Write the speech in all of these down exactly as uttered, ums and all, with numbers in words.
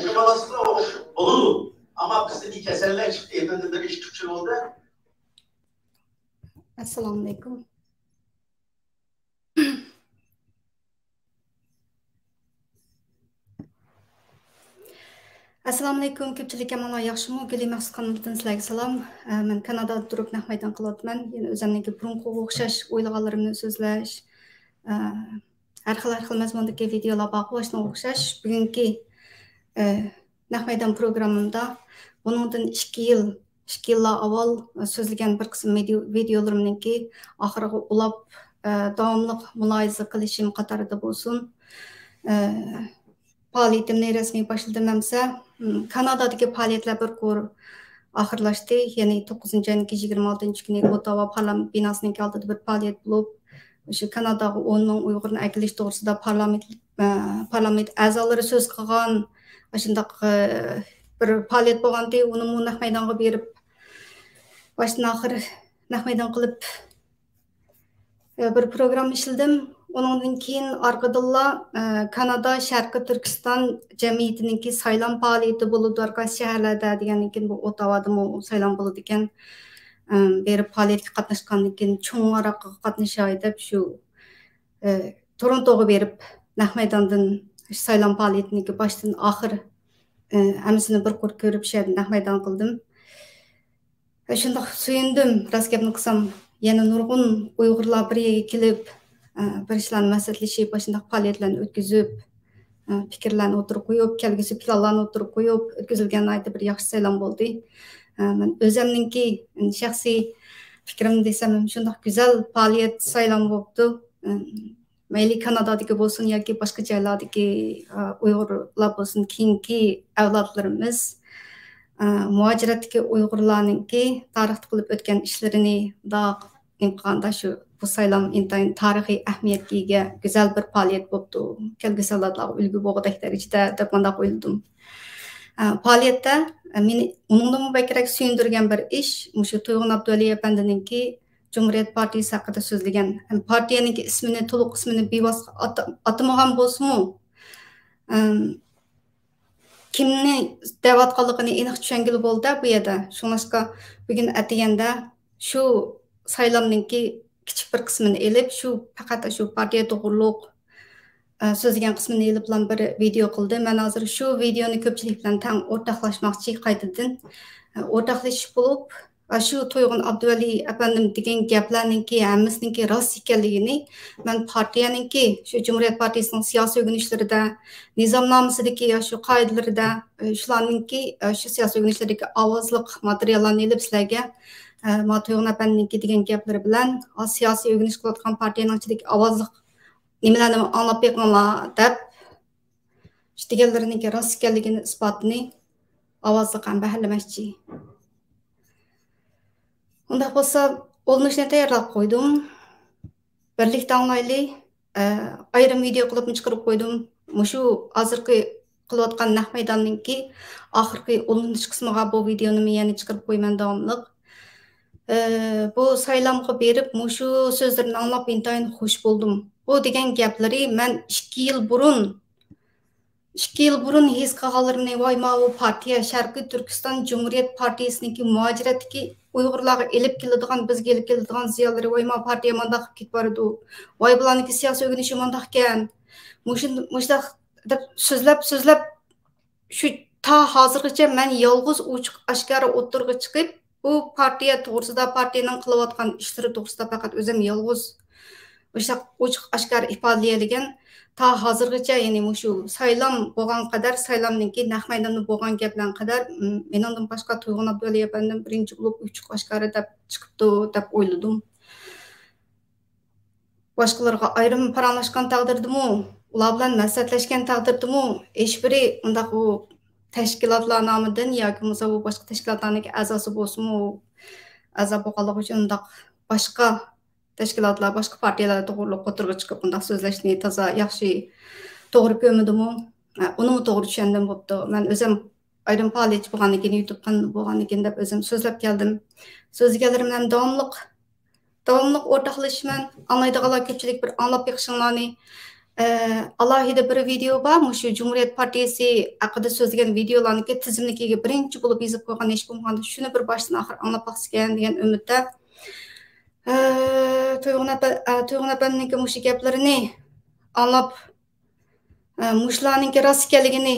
ئوقۇماسلىقلا بولىدۇ. ئەمما بىزدىكى كېسەللەر چىقتى، ئېپەندىم، بىر ئىش تۈركچە بولدى. ئەسسالامۇئەلەيكۇم. ئەسسالامۇئەلەيكۇم، كۆپچىلىك ئامانلار ياخشىمۇ؟ گۈلى مەخسۇس قانىلىدىن سىلەرگە سالام. ئە، مەن كانادادا تۇرۇپ نەق مەيدان قىلىۋاتىمەن. يەنە ئۆزۈمنىڭكى بۇرۇنقىغا ئوخشاش ئويلىغانلىرىمنى سۆزلەش، ئە، ھەر خىل، ھەر خىل مەزمۇندىكى ۋىدېئولار بارغۇ، شۇنىڭغا ئوخشاش. بۈگۈنكى، ئە، نەق مەيدان پروگراممىمدا بۇنىڭدىن ئىككى يىل، ئىككى يىللار ئاۋۋال سۆزلىگەن بىر قىسىم ۋىدېئو-، ۋىدېئولىرىمنىڭكى ئاخىرىغا ئۇلاپ، ئە، داۋاملىق مۇلاھىزە قىلىشىم قاتارىدا بولسۇن. ئە، پائالىيىتىمنى رەسمىي باشلىدىم ئەمسە، م، كانادادىكى پائالىيەتلەر بىر قۇر ئاخىرلاشتى. يەنى توققۇزىنچى ئاينىڭكى يىگىرمە ئالتىنچى كۈنى ئوتاۋا پارلامېنت بىناسىنىڭكى ئالدىدا بىر پائالىيەت بولۇپ، شۇ كاناداغا ئون مىڭ ئۇيغۇرنى ئەكېلىش توغرىسىدا پارلامېنت، ئە، پارلامېنت ئەزالىرى سۆز قىلغان ئاشۇنداق، ئە، بىر پائالىيەت بولغانىدى. ئۇنىمۇ نەق مەيدانغا بېرىپ، باشتىن ئاخىر نەق مەيدان قىلىپ، بىر پروگرامما ئىشلىدىم. ئۇنىڭدىن كېيىن ئارقىدىنلا، ئە، كانادا شەرقىي تۈركىستان جەمئىيىتىنىڭكى سايلام پائالىيىتى بولىدۇ ھەر قايسى شەھەرلەردە دېگەندىن كېيىن، بۇ ئوتاۋادىمۇ سايلام بولىدىكەن. ئە، بېرىپ پائالىيەتكە قاتناشقاندىن كېيىن چوڭ ھاراققىغا قاتنىشاي دەپ شۇ، ئە، تورونتوغا بېرىپ نەق مەيداندىن سايلام پائالىيىتىنىڭكى باشتىن ئاخىر، ئە، ھەممىسىنى بىر قۇر كۆرۈپ شۇ يەردە نەق مەيدان قىلدىم. شۇنداق سۆيۈندۈم، راست گەپنى قىلسام، يەنە نۇرغۇن ئۇيغۇرلار بىر يەرگە كېلىپ، ئە، بىر ئىشلارنى مەسلىھەتلىشىپ، ئاشۇنداق پائالىيەتلەرنى ئۆتكۈزۈپ، ئە، پىكىرلەرنى ئوتتۇرىغا قويۇپ، كەلگۈسى پىلانلارنى ئوتتۇرىغا قويۇپ، ئۆتكۈزۈلگەن ناھايىتى بىر ياخشى سايلام بولدى. ئە، مەن ئۆزەمنىڭكى شەخسىي پىكرىمنى دېسەم، شۇنداق گۈزەل پائالىيەت سايلام بوپتۇ. ئە، مەيلى كانادادىكى بولسۇن ياكى باشقا جايلاردىكى، ئە، ئۇيغۇرلار بولسۇن، كېيىنكى ئەۋلادلىرىمىز، ئە، مۇھاجىرەتتىكى ئۇيغۇرلارنىڭكى تارىختا قىلىپ ئۆتكەن ئىشلىرىنى مۇنداق نېمە قىلغاندا، شۇ، بۇ سايلام ئىنتايىن تارىخىي ئەھمىيەتكە ئىگە گۈزەل بىر پائالىيەت بوپتۇ. كەلگۈسى ئەۋلادلارغا ئۈلگە بولغۇدەك دەرىجىدە دەپ مۇنداق ئويلىدىم. ئە، پائالىيەتتە، ئە، مېنى ئۇنىڭدىنمۇ بەكرەك سۆيۈندۈرگەن بىر ئىش، مۇشۇ تۇيغۇن ئابدۇۋەلى ئەپەندىنىڭكى جۇمھۇرىيەت پارتىيىسى ھەققىدە سۆزلىگەن. ھەم پارتىيەنىڭكى ئىسمىنى، تولۇق ئىسمىنى بىۋاسىتە ئاتا-، ئاتىمىغان بولسىمۇ، ئىم، كىمنى دەۋاتقانلىقىنى ئېنىق چۈشەنگىلى بولدى بۇ يەردە. شۇڭلاشقا بۈگۈن ئەتىگەندە شۇ سايلامنىڭكى كىچىك بىر قىسمىنى ئېلىپ، شۇ پەقەت شۇ پارتىيە توغرۇلۇق، ئە، سۆزلىگەن قىسمىنى ئېلىپلا بىر ۋىدېئو قىلدى. مەن ھازىر شۇ ۋىدېئونى كۆپچىلىك بىلەن تەڭ ئورتاقلاشماقچى قايتىدىن. ئە، ئورتاقلىشىش بولۇپ، ئاشۇ تۇيغۇن ئابدۇۋەلى ئەپەندىم دېگەن گەپلەرنىڭكى ھەممىسىنىڭكى راست ئىكەنلىكىنى مەن پارتىيەنىڭكى، شۇ جۇمھۇرىيەت پارتىيىسىنىڭ سىياسىي ئۆگىنىشلىرىدە، نىزامنامىسىدىكى يا شۇ قائىدىلىرىدە، ئە، شۇلارنىڭكى، ئە، شۇ سىياسىي ئۆگىنىشلىرىدىكى ئاۋازلىق ماتېرىياللارنى ئېلىپ سىلەرگە، ئە، ما تۇيغۇن ئەپەندىنىڭكى دېگەن گەپلىرى بىلەن، ئا، سىياسىي ئۆگىنىش قىلىۋاتقان پارتىيەنىڭ ئىچىدىكى ئاۋازلىق نېمىلەرنى ئاڭلاپ بېقىڭلار دەپ، شۇ دېگەنلىرىنىڭكى راست ئىكەنلىكىنى ئىسپاتىنى ئاۋازلىق ھەم بەھرىلىمەكچى. ئۇنداق بولسا، ئۇلىنىشنى تەييارلاپ قويدۇم. بىرلىكتە ئاڭلايلى. ئە، ئايرىم ۋىدېئو قىلىپمۇ چىقىرىپ قويدۇم. مۇشۇ ھازىرقى قىلىۋاتقان نەق مەيداننىڭكى ئاخىرقى ئۇلىنىش قىسمىغا بۇ ۋىدېئونىمۇ يەنە چىقىرىپ قويىمەن داۋاملىق. ئە، بۇ سايلامغا بېرىپ، مۇشۇ سۆزلىرىنى ئاڭلاپ ئىنتايىن خۇش بولدۇم. بۇ دېگەن گەپلىرى مەن ئىككى يىل بۇرۇن، ئىككى يىل بۇرۇن ھېس قىلغانلىرىمنى، ۋاي، ماۋۇ پارتىيە، شەرقىي تۈركىستان جۇمھۇرىيەت پارتىيىسىنىڭكى مۇھاجىرەتتىكى ئۇيغۇرلارغا ئېلىپ كېلىدىغان، بىزگە ئېلىپ كېلىدىغان زىيانلىرى، ۋاي، ماۋۇ پارتىيە مانداق قىلىپ كېتىپ بارىدۇ، ۋاي، بۇلارنىڭكى سىياسىي ئۆگىنىشى مانداقكەن، مۇشۇن-، مۇشۇنداق دەپ سۆزلەپ، سۆزلەپ، شۇ تا ھازىرغىچە مەن يالغۇز ئوچۇق ئاشكارا ئوتتۇرىغا چىقىپ، بۇ پارتىيە توغرىسىدا، پارتىيەنىڭ قىلىۋاتقان ئىشلىرى توغرىسىدا پەقەت ئۆزۈم يالغۇز ئاشۇنداق ئوچۇق ئاشكارا ئىپادىلىيەلىگەن تا ھازىرغىچە، يەنى مۇشۇ سايلام بولغان قەدەر، سايلامنىڭكى نەق مەيداندا بولغان گەپلەرگە قەدەر، م، مېنىڭدىن باشقا تۇيغۇن ئابدۇۋەلى ئەپەندىم بىرىنچى بولۇپ ئوچۇق ئاشكارا دەپ چىقىپتۇ دەپ ئويلىدىم. باشقىلارغا ئايرىم پاراڭلاشقان تەقدىردىمۇ، ئۇلار بىلەن مەسلىھەتلەشكەن تەقدىردىمۇ، ھېچبىرى ئۇنداق ئۇ تەشكىلاتلار نامىدىن ياكى بولمىسا بۇ باشقا تەشكىلاتلارنىڭكى ئەزاسى بولسىمۇ، ئەزا بولغانلىقى ئۈچۈن ئۇنداق باشقا تەشكىلاتلار، باشقا پارتىيەلەر توغرۇلۇق ئوتتۇرىغا چىقىپ ئۇنداق سۆزلەشنى تازا ياخشى، توغرا كۆرمىدىمۇ؟ ئۇنىمۇ توغرا چۈشەندىم بوپتۇ. مەن ئۆزۈم ئايرىم پائالىيەتچى بولغاندىن كېيىن، يۇتۇب قانىلى بولغاندىن كېيىن دەپ ئۆزۈم سۆزلەپ كەلدىم. سۆزلىگەنلىرىم بىلەن داۋاملىق، داۋاملىق ئورتاقلىشىمەن. ئاڭلايدىغانلار كۆپچىلىك بىر ئاڭلاپ بېقىشىڭلارنى، ئە، ئالاھىدە بىر ۋىدېئو بار، مۇشۇ جۇمھۇرىيەت پارتىيىسى ھەققىدە سۆزلىگەن ۋىدېئولارنىڭكى تىزىملىكىگە بىرىنچى بولۇپ يېزىپ قويغان، ھېچ بولمىغاندا شۇنى بىر باشتىن ئاخىر ئاڭلاپ باقسىكەن دېگەن ئۈمىدتە. ئە، تۇيغۇن ئەپە-، ئە، تۇيغۇن ئەپەندىنىڭكى مۇشۇ گەپلىرىنى ئاڭلاپ، ئە، مۇشۇلارنىڭكى راست ئىكەنلىكىنى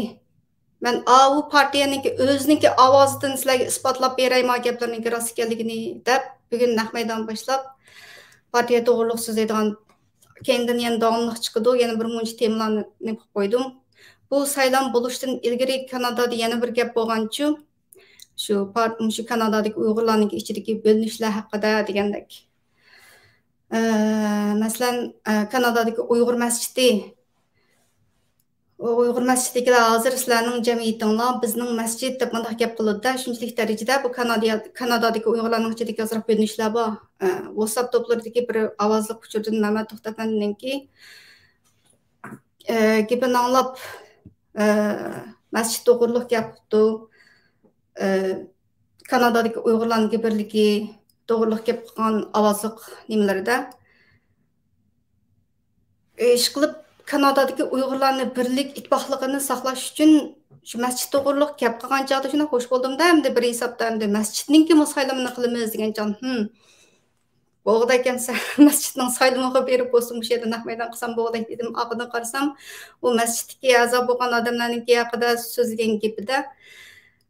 مەن ئاۋۇ پارتىيەنىڭكى ئۆزىنىڭكى ئاۋازىدىن سىلەرگە ئىسپاتلاپ بېرەي، ما گەپلەرنىڭكى راست ئىكەنلىكىنى دەپ، بۈگۈن نەق مەيدان باشلاپ، پارتىيە توغرۇلۇق سۆزلەيدىغان، كەينىدىن يەنە داۋاملىق چىقىدۇ، يەنە بىر مۇنچە تېمىلارنى قويۇپ قويدۇم. بۇ سايلام بولۇشتىن ئىلگىرى كانادادا يەنە بىر گەپ بولغانچۇ، شۇ پار-، شۇ كانادادىكى ئۇيغۇرلارنىڭكى ئىچىدىكى بۆلۈنۈشلەر ھەققىدە دېگەندەك. ئە، مەسىلەن، ئە، كانادادىكى ئۇيغۇر مەسچىتى، ئۇيغۇر مەسچىتىدىكىلەر ھازىر سىلەرنىڭ جەمئىيىتىڭلار بىزنىڭ مەسچىت دەپ مۇنداق گەپ قىلىدۇ-دە، شۇنچىلىك دەرىجىدە بۇ كانادىيە-، كانادادىكى ئۇيغۇرلارنىڭ ئىچىدىكى ئازراق بۆلۈنۈشلەر بار. ئە، ۋاتساپ توپلىرىدىكى بىر ئاۋازلىق ئۇچۇردىن مەمەت توختى ئەپەندىنىڭكى، ئە، گېپىنى ئاڭلاپ، ئە، مەسچىت توغرۇلۇق گەپ قىپتۇ. ئە، كانادادىكى ئۇيغۇرلارنىڭكى بىرلىكى توغرۇلۇق گەپ قىلغان ئاۋازلىق نېمىلىرىدە. ئىشقىلىپ، كانادادىكى ئۇيغۇرلارنى بىرلىك، ئىتتىپاقلىقىنى ساقلاش ئۈچۈن شۇ مەسچىت توغرۇلۇق گەپ قىلغان چاغدا شۇنداق خوش بولدۇمدا، ئەمدى بىر ھېسابتا ئەمدى مەسچىتنىڭكىمۇ سايلىمىنى قىلىمىز دېگەن چاغدا، ھىم، بولغۇدەك ئەمسە مەسچىتنىڭ سايلىمىغا بېرىپ بولسۇن مۇشۇ يەردە نەق مەيدان قىلسام بولغۇدەك دېدىم. ئارقىدىن قارىسام، ئۇ مەسچىتتىكى ئەزا بولغان ئادەملەرنىڭكى ھەققىدە سۆزلىگەن گېپىدە،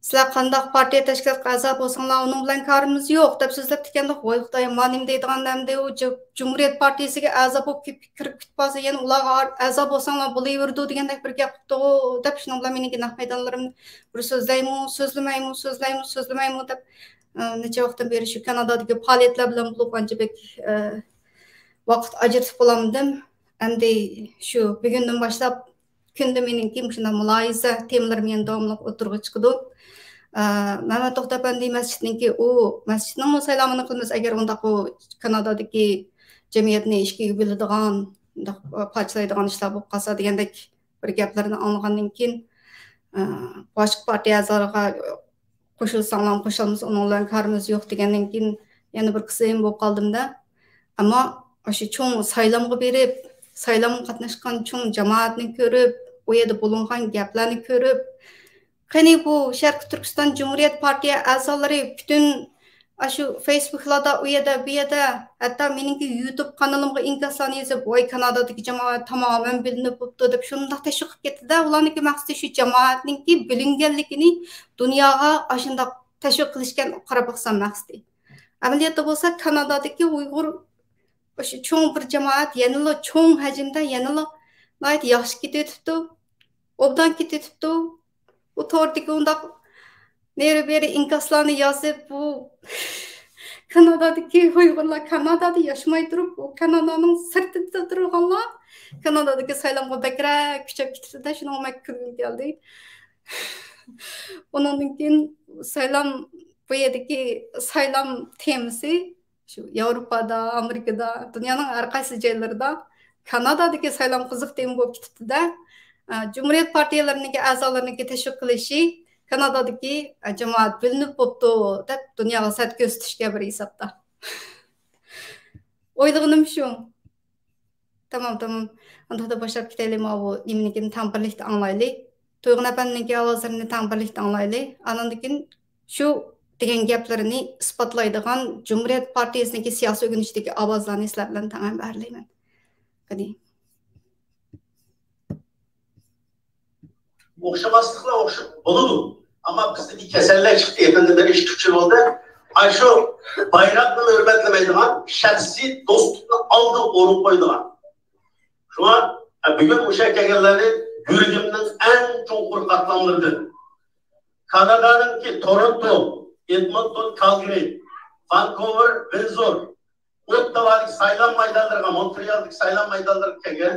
سىلەر قانداق پارتىيە تەشكىلاتقا ئەزا بولساڭلار، ئۇنىڭ بىلەن كارىمىز يوق، دەپ سۆزلەپتىكەن. ۋاي خۇدايىم، ما نېمە دەيدىغان ئەمدى ئۇ جۇ-، جۇمھۇرىيەت پارتىيىسىگە ئەزا بولۇپ كىرىپ، كىرىپ كېتىپ قالسا، يەنە ئۇلارغا ئار-، ئەزا بولساڭلار بولۇۋېرىدۇ دېگەندەك بىر گەپ قىپتىغۇ، دەپ شۇنىڭ بىلەن مېنىڭكى نەق مەيدانلىرىمنى بىر سۆزلەيمۇ، سۆزلىمەيمۇ، سۆزلەيمۇ، سۆزلىمەيمۇ دەپ، ئە، نەچچە ۋاقىتتىن بېرى شۇ كانادادىكى پائالىيەتلەر بىلەن بولۇپ ئانچە بەك، ئە، ۋاقىت ئاجرىتىپ بولالمىدىم. ئەمدى شۇ بۈگۈندىن باشلاپ كۈندە مېنىڭكى مۇشۇنداق مۇلاھىزە تېمىلىرىم يەنە داۋاملىق ئوتتۇرىغا چىقىدۇ. ئە، مەمەت توختى ئەپەندى مەسچىتنىڭكى ئۇ، مەسچىتنىڭمۇ سايلامىنى قىلىمىز، ئەگەر ئۇنداق ئۇ كانادادىكى جەمئىيەتنى ئىككىگە بۆلىدىغان، ئۇنداق پارچىلايدىغان ئىشلار بولۇپ قالسا دېگەندەك بىر گەپلەرنى ئاڭلىغاندىن كېيىن، ئە، باشقا پارتىيە ئەزالىرىغا قوشۇلساڭلارمۇ قوشۇلمىسا ئۇنىڭ بىلەن كارىمىز يوق دېگەندىن كېيىن يەنە بىر قىسىم بولۇپ قالدىمدا. ئەمما ئاشۇ چوڭ سايلامغا بېرىپ، سايلامغا قاتناشقان چوڭ جامائەتنى كۆرۈپ، ئۇ يەردە بولۇنغان گەپلەرنى كۆرۈپ، قېنى بۇ شەرقىي تۈركىستان جۇمھۇرىيەت پارتىيە ئەزالىرى پۈتۈن ئاشۇ فېيسبۇكلاردا ئۇ يەردە، بۇ يەردە، ھەتتا مېنىڭكى يۇتۇب قانىلىمغا ئىنكاسلارنى يېزىپ، ۋاي كانادادىكى جامائەت تامامەن بۆلۈنۈپ بوپتۇ دەپ شۇنداق تەشۋىق قىلىپ كەتتىدە. ئۇلارنىڭكى مەقسىتى شۇ جامائەتنىڭكى بۆلۈنگەنلىكىنى دۇنياغا ئاشۇنداق تەشۋىق قىلىشكەن قاراپ باقسام مەقسىتى. ئەمەلىيەتتە بولسا كانادادىكى ئۇيغۇر ئاشۇ چوڭ بىر جامائەت يەنىلا چوڭ ھەجىمدە يەنىلا ناھايىتى ياخشى كېتىۋېتىپتۇ. ئوبدان كېتىۋېتىپتۇ. بۇ توردىكى ئۇنداق نېرى بېرى ئىنكاسلارنى يازىپ، بۇ كانادادىكى ئۇيغۇرلار كانادادا ياشىماي تۇرۇپ، بۇ كانادانىڭ سىرتىدا تۇرغانلار كانادادىكى سايلامغا بەكرەك كۈچەپ كېتىپتۇ-دە، شۇنىڭغا مەن كۈلگۈم كەلدى. ئۇنىڭدىن كېيىن سايلام، بۇ يەردىكى سايلام تېمىسى شۇ ياۋروپادا، ئامېرىكىدا، دۇنيانىڭ ھەر قايسى جايلىرىدا كانادادىكى سايلام قىزىق تېما بولۇپ كېتىپتۇ-دە. ئە، جۇمھۇرىيەت پارتىيەلىرىنىڭكى ئەزالىرىنىڭكى تەشۋىق قىلىشى كانادادىكى، ئە، جامائەت بۆلۈنۈپ بوپتۇ دەپ دۇنياغا سەت كۆرسىتىشكە بىر ھېسابتا. ئويلىغىنىم شۇ. تامام، تامام. ئانداقتا باشلاپ كېتەيلى، ماۋۇ نېمىنىڭكىنى تەڭ بىرلىكتە ئاڭلايلى. تۇيغۇن ئەپەندىنىڭكى ئاۋازلىرىنى تەڭ بىرلىكتە ئاڭلايلى. ئانىڭدىن كېيىن شۇ دېگەن گەپلىرىنى ئىسپاتلايدىغان جۇمھۇرىيەت پارتىيىسىنىڭكى سىياسىي ئۆگىنىشتىكى ئاۋازلارنى سىلەر بىلەن تەڭ ھەمبەھىرلەيمەن. قېنى. ئوخشىماسلىقلار ئوخشاپ بولىدۇ. ئەمما بىزدىكى كېسەللەر چىقتى، يېقىندا بىر ئىككى ئۈچ يىل بولدى. ئاشۇ بايراقنى ھۆرمەتلىمەيدىغان، شەخسىي دوستلۇقنى ئالدىغا ئورۇن قويىدىغان. شۇڭا، بۈگۈن مۇشۇ يەرگە كەلگەنلەرنى يۈرىكىمنىڭ ئەڭ چوڭقۇر قاتلاملىرىدىن، كانادانىڭكى تورونتو، ئېدمونتون، كالگىرى، ۋانكوۋېر، ۋىنزور، ئوتتاۋادىكى سايلام مەيدانلىرىغا، مونترېئالدىكى سايلام مەيدانلىرىغا كەلگەن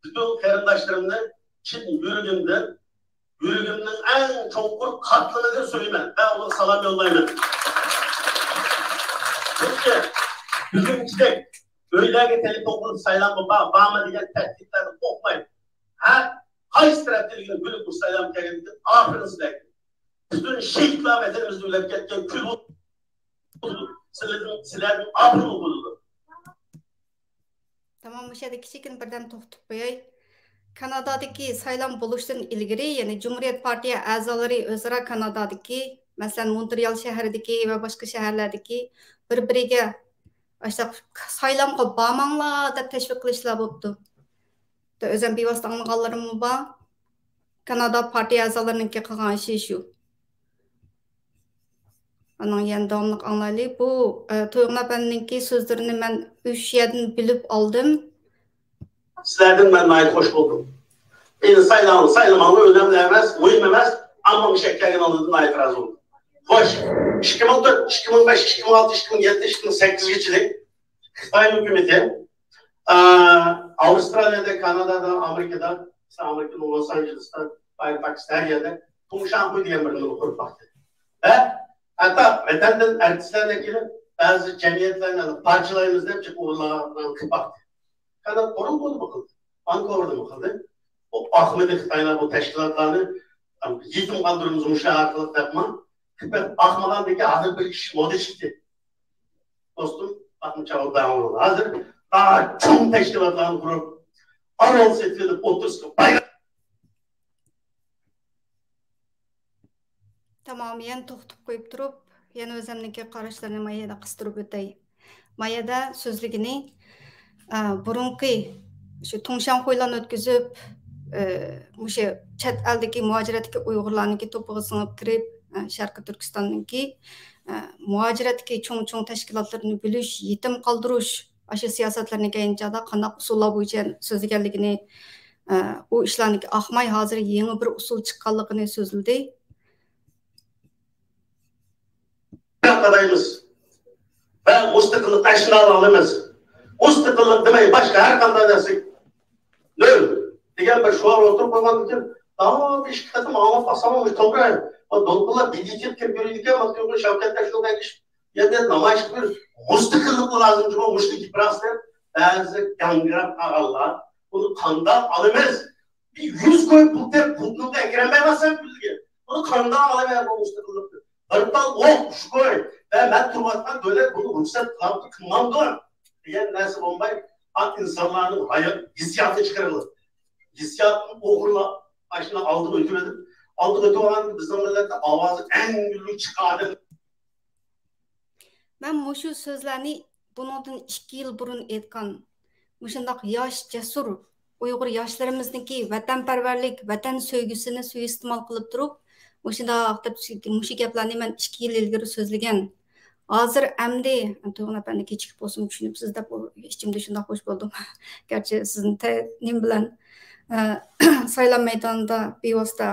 پۈتۈن قېرىنداشلىرىمنى چىن يۈرىكىمدىن، يۈرىكىمنىڭ ئەڭ چوڭقۇر قاتلىمىدىن سۆيىمەن ۋە ئۇلارغا سالام يوللايمەن. خۇددى بۈگۈنكىدەك ئۆيلەرگە تېلېفون قىلىپ سايلامغا بار، بارما دېگەن تەھدىتلەردىن قورقماي، ھەر قايسى تەرەپتىن كېلگەن بىر سايلام كەلگەندىن ئاپىرىن سىلەرگە. پۈتۈن شېھىتلار ۋەتىنىمىزدە ئۆلۈپ كەتكەن كۈل سىلەردىن، سىلەردىن ئاپىرىن ئوقۇلىدۇ. تامام، مۇشۇ يەردە كىچىككىنە بىردەم توختىتىپ قوياي. كانادادىكى سايلام بولۇشتىن ئىلگىرى، يەنى جۇمھۇرىيەت پارتىيە ئەزالىرى ئۆزئارا كانادادىكى، مەسىلەن، مونترېئال شەھىرىدىكى ۋە باشقا شەھەرلەردىكى بىر-بىرىگە ئاشۇنداق سايلامغا بارماڭلار دەپ تەشۋىق قىلىشلار بوپتۇ. ئۆزۈم بىۋاسىتە ئاڭلىغانلىرىممۇ بار. كانادا پارتىيە ئەزالىرىنىڭكى قىلغان ئىشى شۇ. ئانىڭ يەنە داۋاملىق ئاڭلايلى. بۇ، ئە، تۇيغۇن ئەپەندىنىڭكى سۆزلىرىنى مەن ئۈچ يەردىن بىلىپ ئالدىم. سىلەردىن مەن ناھايىتى خوش بولدۇم. ئەمدى سايلاڭ، سايلىماڭلار ئۆنەملىك ئەمەس، مۇھىم ئەمەس، ئەمما مۇشۇ يەرگە كەلگىنىڭلاردىن ناھايىتى رازى بولدۇم. خوش، ئىككى مىڭ تۆت، ئىككى مىڭ بەش، ئىككى مىڭ ئالتە، ئىككى مىڭ يەتتە، ئىككى مىڭ سەككىزگىچىلىك خىتاي ھۆكۈمىتى، ئا، ئاۋسترالىيەدە، كانادادا، ئامېرىكىدا، مەسىلەن، ئامېرىكىنىڭ لوس ئانژېلېستا، فايرفاكس ھەر يەردە تۇڭشاڭخۇي دېگەن بىر نېمىنى قۇرۇپ باقتى. ۋە ھەتتا ۋەتەندىن ئارتىسلارنى كېلىپ، بەزى جەمئىيەتلەرنى پارچىلايمىز دەپ جىق ئورۇنلارنى قىلىپ باقتى. كانادا بۇرۇن بۇنىمۇ قىلدى. ۋانكوۋېردىمۇ قىلدى. ئۇ ئاقمىدى خىتايلار بۇ تەشكىلاتلارنى، يېتىم قالدۇرىمىز مۇشۇ ئارقىلىق دەپمۇ. ئاقمىغاندىن كېيىن ھازىر بىر ئىش مودا چىقتى. دوستۇم، ئاقمىچاغ داۋاملىق ھازىر چوڭ تەشكىلاتلارنى قۇرۇپ، ئارال سېتىۋېلىپ ئولتۇرسا بايراق. تامامەن توختىتىپ قويۇپ تۇرۇپ، يەنە ئۆزۈمنىڭكى قاراشلىرىنى ما يەردە قىستۇرۇپ ئۆتەي. ما يەردە سۆزلىگىنى، ئە، بۇرۇنقى شۇ تۇڭشاڭخۇيلارنى ئۆتكۈزۈپ، ئە، مۇشۇ چەت ئەلدىكى مۇھاجىرەتتىكى ئۇيغۇرلارنىڭكى توپىغا سىڭىپ كىرىپ، ئە، شەرقىي تۈركىستاننىڭكى، ئە، مۇھاجىرەتتىكى چوڭ-چوڭ تەشكىلاتلىرىنى بۆلۈش، يېتىم قالدۇرۇش، ئاشۇ سىياسەتلىرىنى كەينى چاغدا قانداق ئۇسۇللار بويىچە سۆزلىگەنلىكىنى، ئە، ئۇ ئىشلارنىڭكى ئاقماي ھازىر يېڭى بىر ئۇسۇل چىققانلىقىنى سۆزلىدى. قارايمىز ۋە مۇستەقىللىقنى ئاشۇنداق ئالىمىز. مۇستەقىللىق دېمەي، باشقا ھەر قانداق نەرسە نۆل دېگەن بىر شوئار ئوتتۇرىغا قويغاندىن كېيىن، داۋاملىق ئىككى قېتىم ئاڭلاپ باقسام، توغرا. بۇ دولقۇنلار بىدىتىپ كىرىپ يۈرىدىكەن، مانا شاۋكەت ئەشۇنداق ئىش. يەنە نامايىش قىلىپ، مۇستەقىللىق لازىم، شۇڭا مۇشۇ گېپىراس دەپ بەزى گاڭگىراپ قالغانلار، بۇنى قانداق ئالىمىز؟ بىر يۈز كوي پۇل تېرىپ، پۇتنىڭغا ئەكىرەلمەيۋاتسام پۇلنى، بۇنى قانداق ئالىمەن بۇ مۇستەقىللىقنى؟ بىر تال ئوق، ئۈچ كوي ۋە مەن تۇرۇۋاتقان دۆلەت بۇنى رۇخسەت قىلامدۇ، قىلمامدۇ دېگەن نەرسە بولماي، ئا، ئىنسانلارنىڭ ھايات ھېسسىياتى چىقىرىلىدۇ. ھېسسىياتنى ئوغرىلاپ، ئاشۇنداق ئالدىغا ئۆتۈۋېتىپ، ئالدىغا ئۆتۈۋالغاندا بىزنىڭ مىللەتتە ئاۋازى ئەڭ گۈللۈك چىققان ئادەم. مەن مۇشۇ سۆزلەرنى بۇنىڭدىن ئىككى يىل بۇرۇن ئېيتقان، مۇشۇنداق ياش، جەسۇر ئۇيغۇر ياشلىرىمىزنىڭكى ۋەتەنپەرۋەرلىك، ۋەتەن سۆيگۈسىنى سۇيىئىستېمال قىلىپ تۇرۇپ، مۇشۇنداق دەپ مۇشۇ گەپلەرنى مەن ئىككى يىل ئىلگىرى سۆزلىگەن. ھازىر ئەمدى تۇيغۇن ئەپەندى كېچىكىپ بولسىمۇ چۈشىنىپ سىز دەپ ئىچىمدە شۇنداق خوش بولدۇم. گەرچە سىزنى تە-، نېمە بىلەن، ئە، سايلام مەيدانىدا بىۋاسىتە،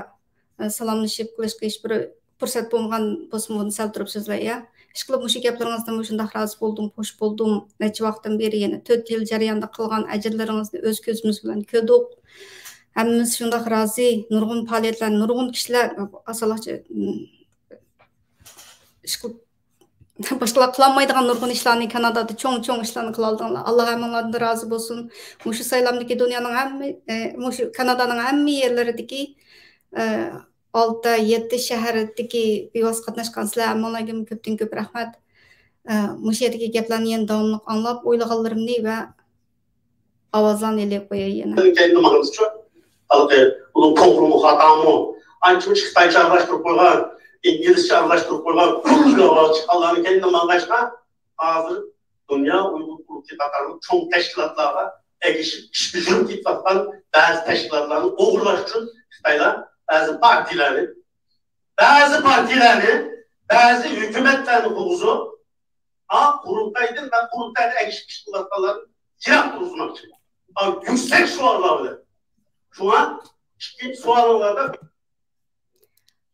ئە، سالاملىشىپ قىلىشقا ھېچ بىر پۇرسەت بولمىغان بولسىمۇ، بۇنى سەل تۇرۇپ سۆزلەي، يا. ئىشقىلىپ مۇشۇ گەپلىرىڭىزدىن مۇشۇنداق رازى بولدۇم، خوش بولدۇم. نەچچە ۋاقىتتىن بېرى يەنە تۆت يىل جەريانىدا قىلغان ئەجىرلىرىڭىزنى ئۆز كۆزىمىز بىلەن كۆردۇق. ھەممىمىز شۇنداق رازى. نۇرغۇن پائالىيەتلەر، نۇرغۇن كىشىلەر، ئاسانلىقچە، ئىشقىلىپ باشقىلار قىلالمايدىغان نۇرغۇن ئىشلارنى، كانادادا چوڭ-چوڭ ئىشلارنى قىلالىدىڭلار. ئاللا ھەممىڭلاردىن رازى بولسۇن. مۇشۇ سايلامدىكى دۇنيانىڭ ھەممە، ئە، مۇشۇ كانادانىڭ ھەممە يەرلىرىدىكى، ئە، ئالتە، يەتتە شەھەردىكى بىۋاسىتە قاتناشقان سىلەر ھەممىڭلارغىمۇ كۆپتىن كۆپ رەھمەت. ئە، مۇشۇ يەردىكى گەپلەرنى يەنە داۋاملىق ئاڭلاپ، ئويلىغانلىرىمنى ۋە ئاۋازلارنى ئېلىپ قوياي يەنە. كەينىدىن ماڭىمىزچۇ؟ ھالقى ئۇنىڭ توغرىمۇ، خاتامۇ؟ ئانچە-مۇنچە خىتايچە ئارىلاشتۇرۇپ قويغان، ئىنگلىزچە ئارىلاشتۇرۇپ قويغان، ئۇرۇلغان ئاۋاز چىققانلارنىڭ كەينىدىن ماڭغاچقا، ھازىر دۇنيا ئۇيغۇر قۇرۇلتىيى قاتارلىق چوڭ تەشكىلاتلارغا ئەگىشىپ ئىش بېجىرىپ كېتىۋاتقان بەزى تەشكىلاتلارنى ئوغرىلاش ئۈچۈن خىتايلار بەزى پارتىيىلەرنى، بەزى پارتىيىلەرنى، بەزى ھۆكۈمەتلەرنى قۇرغۇزۇپ، ئا، قۇرۇلتايدىن ۋە قۇرۇلتايدا ئەگىشىپ ئىش قىلىۋاتقانلارنى يىراق تۇرغۇزماقچى. ئا، يۈكسەك شوئارلار بىلەن. شۇڭا ئىككىنچى سوئالىڭلاردا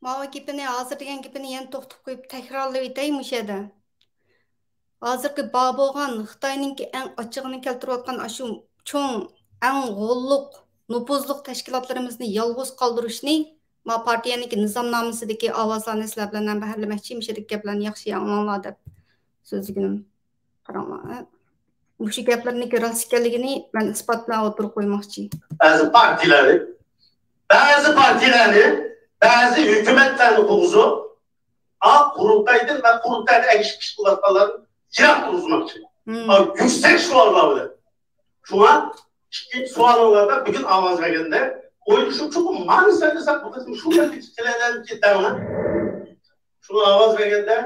ماۋۇ گېپىنى، ھازىر دېگەن گېپىنى يەنە توختىتىپ قويۇپ تەكرارلىۋېتەي مۇشۇ يەردە. ھازىرقى بار بولغان خىتاينىڭكى ئەڭ ئاچچىقىنى كەلتۈرۈۋاتقان ئاشۇ چوڭ، ئەڭ غوللۇق، نوپۇزلۇق تەشكىلاتلىرىمىزنى يالغۇز قالدۇرۇشنى ما پارتىيەنىڭكى نىزامنامىسىدىكى ئاۋازلارنى سىلەر بىلەن ھەمبەھىرلىمەكچى، مۇشۇ يەردىكى گەپلەرنى ياخشى ئاڭلاڭلار دەپ سۆزلىگىنىم. قاراڭلار، مۇشۇ گەپلەرنىڭكى راست ئىكەنلىكىنى مەن ئىسپات بىلەن ئوتتۇرىغا قويماقچى. بەزى پارتىيىلەرنى، بەزى پارتىيىلەرنى، بەزى ھۆكۈمەتلەرنى قۇرغۇزۇپ، ئا، قۇرۇلتايدىن ۋە قۇرۇلتايدا ئەگىشىپ ئىش قىلىۋاتقانلارنى يىراق تۇرغۇزماقچى. مم. ئا، يۈكسەك شوئارلار بىلەن. شۇڭا ئىككىنچى سوئالىڭلاردا بۈگۈن ئاۋاز بەرگەندە ئويلىشىپ چوقۇم مانا سەن دېسەم، بۇ قېتىم شۇ يەردىكى كېلەلەمكى دەڭلار. شۇڭا ئاۋاز بەرگەندە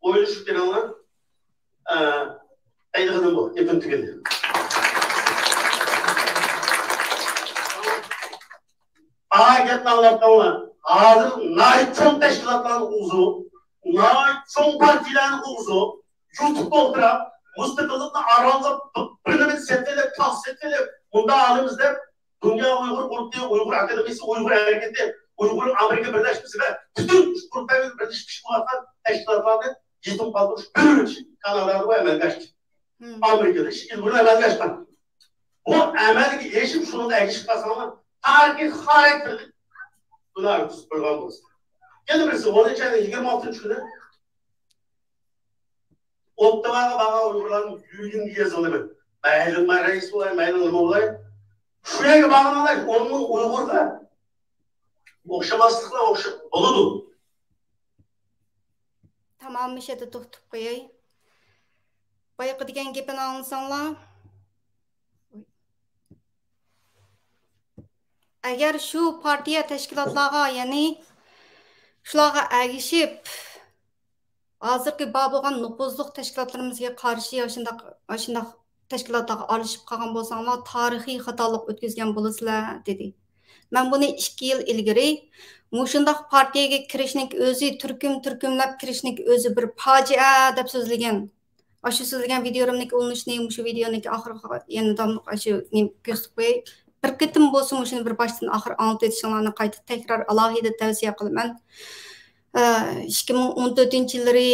ئويلىشىپ بېرىڭلار. ئە، ئەيدىغىنىم بۇ، گېپىم تۈگىدى. ئا، گەپنى ئاڭلاپ قالىڭلار. ھازىر ناھايىتى چوڭ تەشكىلاتلارنىڭ ئوغزى، ناھايىتى چوڭ پارتىيەلەرنىڭ ئوغزى يۇتۇپ ئولتۇرۇپ، مۇستەقىللىقنى ئارانلاپ، بىر نېمىنى سېتىۋېلىپ، تاغ سېتىۋېلىپ، مۇنداق ئالىمىز دەپ، دۇنيا ئۇيغۇر قۇرۇلتىيى، ئۇيغۇر ئاكادېمىيىسى، ئۇيغۇر ھەرىكىتى، ئۇيغۇر ئامېرىكا بىرلەشمىسى ۋە پۈتۈن ئۇيغۇر قۇرۇلتايى بىلەن بىرلىشىپ ئىش قىلىۋاتقان تەشكىلاتلارنى يېتىم قالدۇرۇش بىر ئۈچ كانادادا بۇ ئەمەلگە ئاشتى. مم. ئامېرىكىدا ئىش ئىلگىرى ئەمەلگە ئاشقان. بۇ ئەمەلگە ئېشىپ، شۇنىڭغا ئەگىشىپ قالساڭلار، تارىخىي خاراكتېرلىك گۇناھ تۇتۇپ قويغان بولىسىلەر. يەنە بىرسى، ئونىنچى ئاينىڭ يىگىرمە ئالتىنچى كۈنى ئوتتاۋاغا بارغان ئۇيغۇرلارنىڭ يۈرىكىڭگە يېزىلىمەن. مەيلى مەن رەئىس بولاي، مەيلى نېمە بولاي. شۇ يەرگە بارغانلار ئون مىڭ ئۇيغۇرغا ئوخشىماسلىقلار ئوخشاپ بولىدۇ. تامام، مۇشۇ يەردە توختىتىپ قوياي. بايىقى دېگەن گېپىنى ئاڭلىساڭلار. ئەگەر شۇ پارتىيە تەشكىلاتلارغا، يەنى شۇلارغا ئەگىشىپ، ھازىرقى بار بولغان نوپۇزلۇق تەشكىلاتلىرىمىزغا قارشى ئاشۇنداق، ئاشۇنداق تەشكىلاتلارغا ئارىلىشىپ قالغان بولساڭلار، تارىخىي خاتالىق ئۆتكۈزگەن بولىسىلەر، دېدى. مەن بۇنى ئىككى يىل ئىلگىرى مۇشۇنداق پارتىيەگە كىرىشنىڭ ئۆزى، تۈركۈم-تۈركۈملەپ كىرىشنىڭ ئۆزى بىر پاجىئە دەپ سۆزلىگەن. ئاشۇ سۆزلىگەن ۋىدىيولىرىمنىڭكى ئۇلىنىشىنى مۇشۇ ۋىدىيونىڭكى ئاخىرىغا يەنە داۋاملىق ئاشۇ نېمە كۆرسىتىپ قوياي. بىر قېتىم بولسىمۇ شۇنى بىر باشتىن ئاخىر ئاڭلىتىۋېتىشىڭلارنى قايتا تەكرار ئالاھىدە تەۋسىيە قىلىمەن. ئىككى مىڭ ئون تۆتىنچى يىللىرى،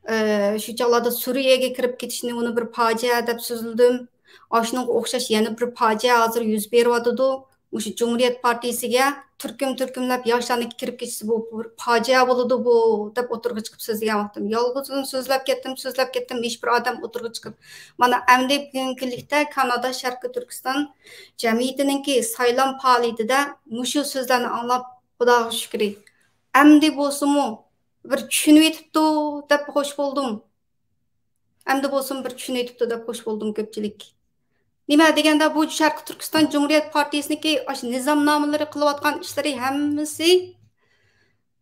ئە، شۇ چاغلاردا سۈرىيەگە كىرىپ كېتىشنى ئۇنى بىر پاجىئە دەپ سۆزلىدىم. ئاشۇنىڭغا ئوخشاش يەنە بىر پاجىئە ھازىر يۈز بېرىۋاتىدۇ. مۇشۇ جۇمھۇرىيەت پارتىيىسىگە تۈركۈم-تۈركۈملەپ ياشلارنى كىرىپ كېتىشى بۇ بىر پاجىئە بولىدۇ بۇ، دەپ ئوتتۇرىغا چىقىپ سۆزلىگەن ۋاقتىم. يالغۇزۇم سۆزلەپ كەتتىم، سۆزلەپ كەتتىم، ھېچبىر ئادەم ئوتتۇرىغا چىقىپ. مانا ئەمدى بۈگۈنكى كۈنلۈكتە كانادا شەرقىي تۈركىستان جەمئىيىتىنىڭكى سايلام پائالىيىتىدە مۇشۇ سۆزلەرنى ئاڭلاپ، خۇداغا شۈكرى، ئەمدى بولسىمۇ بىر چۈشىنىۋېتىپتۇ دەپ خوش بولدۇم. ئەمدى بولسىمۇ بىر چۈشىنىۋېتىپتۇ دەپ خوش بولدۇم كۆپچىلىك. نېمە دېگەندە، بۇ شەرقىي تۈركىستان جۇمھۇرىيەت پارتىيىسىنىڭكى ئاشۇ نىزامنامىلىرى قىلىۋاتقان ئىشلىرى ھەممىسى،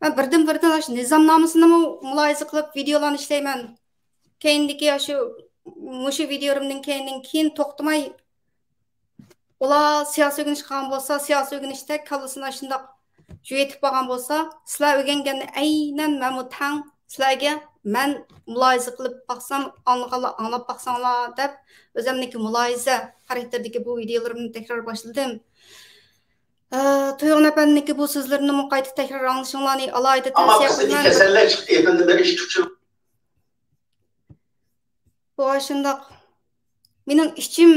مەن بىردىن-بىردىن ئاشۇ نىزامنامىسىنىمۇ مۇلاھىزە قىلىپ ۋىدىيولارنى ئىشلەيمەن. كەينىدىكى ئاشۇ، مۇشۇ ۋىدىيولىرىمدىن كەينىدىن كېيىن توختىماي ئۇلار سىياسىي ئۆگىنىش قىلغان بولسا، سىياسىي ئۆگىنىشتە كاللىسىنى ئاشۇنداق جۇيۇۋېتىپ بارغان بولسا، سىلەر ئۆگەنگەننى ئەينەن مەنمۇ تەڭ سىلەرگە مەن مۇلاھىزە قىلىپ باقسام، ئاڭلىغانلار ئاڭلاپ باقساڭلار دەپ، ئۆزۈمنىڭكى مۇلاھىزە خاراكتېرىدىكى بۇ ۋىدىيولىرىمنى تەكرار باشلىدىم. ئە، تۇيغۇن ئەپەندىنىڭكى بۇ سۆزلىرىنىمۇ قايتا تەكرار ئاڭلىشىڭلارنى ئالاھىدە تەۋسىيە قىلىمەن. كېسەللەر چىقتى، ئەپەندىم، مەن ئىش تۇتۇپ بۇ ئاشۇنداق. مېنىڭ ئىچىم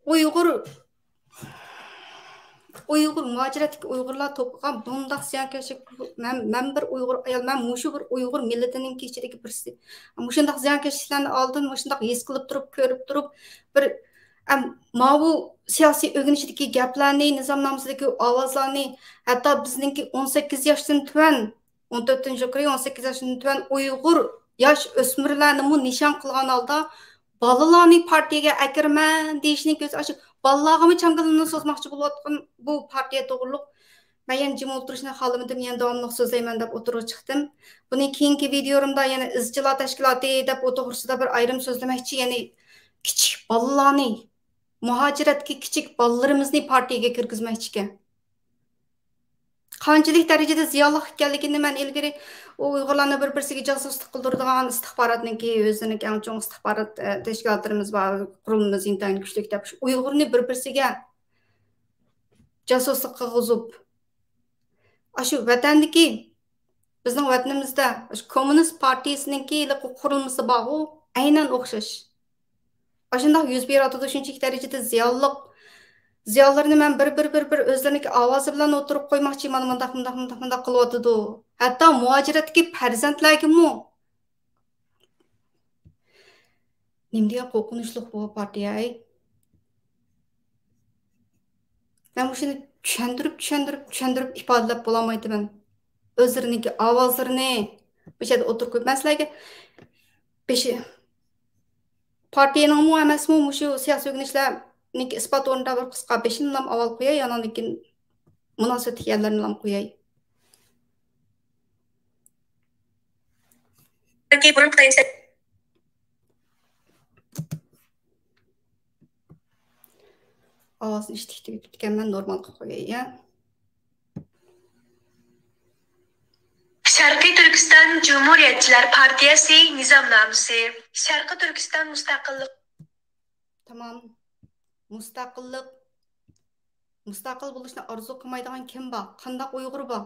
ئۇيغۇر، ئۇيغۇر، مۇھاجىرەتتىكى ئۇيغۇرلار توپلىغان بۇنداق زىيانكەشلىك، مەن، مەن بىر ئۇيغۇر ئايال، مەن مۇشۇ بىر ئۇيغۇر مىللىتىنىڭكى ئىچىدىكى بىرسى. مۇشۇنداق زىيانكەشلىكلەرنى ئالدىن مۇشۇنداق ھېس قىلىپ تۇرۇپ، كۆرۈپ تۇرۇپ، بىر، ئەم، ماۋۇ سىياسىي ئۆگىنىشىدىكى گەپلەرنى، نىزامنامىسىدىكى ئاۋازلارنى، ھەتتا بىزنىڭكى ئون سەككىز ياشتىن تۆۋەن، ئون تۆتتىن يۇقىرى، ئون سەككىز ياشتىن تۆۋەن ئۇيغۇر ياش ئۆسمۈرلەرنىمۇ نىشان قىلغان ھالدا، بالىلارنى پارتىيەگە ئەكىرىمەن دېيىشنىڭ ئۆزى ئاشۇ بالىلارغىمۇ چاڭگىلىنى سوزماقچى بولۇۋاتقان بۇ پارتىيە توغرۇلۇق مەن يەنە جىم ئولتۇرۇشنى خالىمىدىم، يەنە داۋاملىق سۆزلەيمەن دەپ ئوتتۇرىغا چىقتىم. بۇنى كېيىنكى ۋىدىيولىرىمدا يەنە ئىزچىللار تەشكىلاتى دەپ ئۇ توغرىسىدا بىر ئايرىم سۆزلىمەكچى، يەنى كىچىك بالىلارنى، مۇھاجىرەتتىكى كىچىك بالىلىرىمىزنى پارتىيەگە كىرگۈزمەكچىكەن. قانچىلىك دەرىجىدە زىيانلىق ئىكەنلىكىنى مەن ئىلگىرى ئۇ ئۇيغۇرلارنى بىر-بىرسىگە جاسۇسلۇق قىلدۇرىدىغان ئىستىخباراتنىڭكى، ئۆزىنىڭكى ئەڭ چوڭ ئىستىخبارات، ئە، تەشكىلاتلىرىمىز بار، قۇرۇلمىمىز ئىنتايىن كۈچلۈك دەپ، شۇ ئۇيغۇرنى بىر-بىرسىگە جاسۇسلۇق قىلغۇزۇپ، ئاشۇ ۋەتەندىكى، بىزنىڭ ۋەتىنىمىزدە ئاشۇ كوممۇنىست پارتىيىسىنىڭكى ھېلىقى قۇرۇلمىسى بارغۇ، ئەينەن ئوخشاش. ئاشۇنداق يۈز بېرىۋاتىدۇ، شۇنچىلىك دەرىجىدە زىيانلىق. زىيانلىرىنى مەن بىر، بىر، بىر، بىر ئۆزلىرىنىڭكى ئاۋازى بىلەن ئوتتۇرىغا قويماقچى، مانا مۇنداق، مۇنداق، مۇنداق، مۇنداق قىلىۋاتىدۇ. ھەتتا مۇھاجىرەتتىكى پەرزەنتلەرگىمۇ نېمە دېگەن قورقۇنچلۇق بۇ پارتىيە، ھەي. مەن مۇشۇنى چۈشەندۈرۈپ، چۈشەندۈرۈپ، چۈشەندۈرۈپ ئىپادىلەپ بولالمايتتىمەن. ئۆزلىرىنىڭكى ئاۋازلىرىنى مۇشۇ يەردە ئوتتۇرىغا قويۇپ، مەن سىلەرگە بېشى، پارتىيەنىڭمۇ ئەمەسمۇ مۇشۇ سىياسىي ئۆگىنىشلەرنىڭكى ئىسپات ئورنىدا بىر قىسقا بېشىنىلام ئاۋۋال قوياي، ئاناندىن كېيىن مۇناسىۋەتلىك يەرلەرنىلام قوياي. ياكى بۇرۇن قىلىنچە ئاۋازنى ئىشتىك تۈگىتىپتىكەنمەن، نورمال قىلىپ قوياي، يا. شەرقىي تۈركىستان جۇمھۇرىيەتچىلەر پارتىيەسى نىزامنامىسى. شەرقىي تۈركىستان مۇستەقىللىق. تامام. مۇستەقىللىق. مۇستەقىل بولۇشنى ئارزۇ قىلمايدىغان كىم بار؟ قانداق ئۇيغۇر بار؟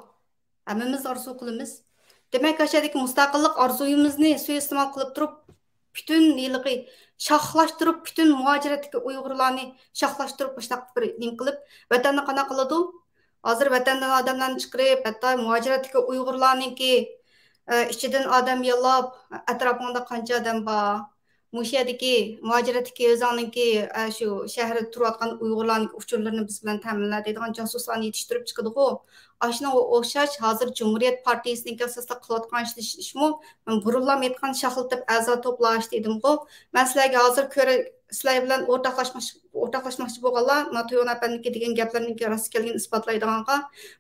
ھەممىمىز ئارزۇ قىلىمىز. دېمەك، ئاشۇ يەردىكى مۇستەقىللىق ئارزۇيىمىزنى سۇيىئىستېمال قىلىپ تۇرۇپ، پۈتۈن ھېلىقى شاخلاشتۇرۇپ، پۈتۈن مۇھاجىرەتتىكى ئۇيغۇرلارنى شاخلاشتۇرۇپ، مۇشۇنداق بىر نېمە قىلىپ، ۋەتەننى قانداق قىلىدۇ؟ ھازىر ۋەتەندىن ئادەملەرنى چىقىرىپ، ھەتتا مۇھاجىرەتتىكى ئۇيغۇرلارنىڭكى، ئە، ئىچىدىن ئادەم ياللاپ، ئەتراپىڭدا قانچە ئادەم بار؟ مۇشۇ يەردىكى مۇھاجىرەتتىكى ئۆزۈڭنىڭكى، ئە، شۇ شەھەردە تۇرۇۋاتقان ئۇيغۇرلارنىڭكى ئۇچۇرلىرىنى بىز بىلەن تەمىنلە دەيدىغان جاسۇسلارنى يېتىشتۈرۈپ چىقىدىغۇ. ئاشۇنىڭغا ئوخشاش ھازىر جۇمھۇرىيەت پارتىيىسىنىڭكى ئاساسلىق قىلىۋاتقان ئىش، ئىشمۇ، مەن بۇرۇنلام ئېيتقان شاخلىتىپ ئەزا توپلاش دېدىمغۇ. مەن سىلەرگە ھازىر كۆرە-، سىلەر بىلەن ئورتاقلاشماقچى، ئورتاقلاشماقچى بولغانلار، مانا تۇيغۇن ئەپەندىكى دېگەن گەپلىرىنىڭكى راست ئىكەنلىكىنى ئىسپاتلايدىغانغا،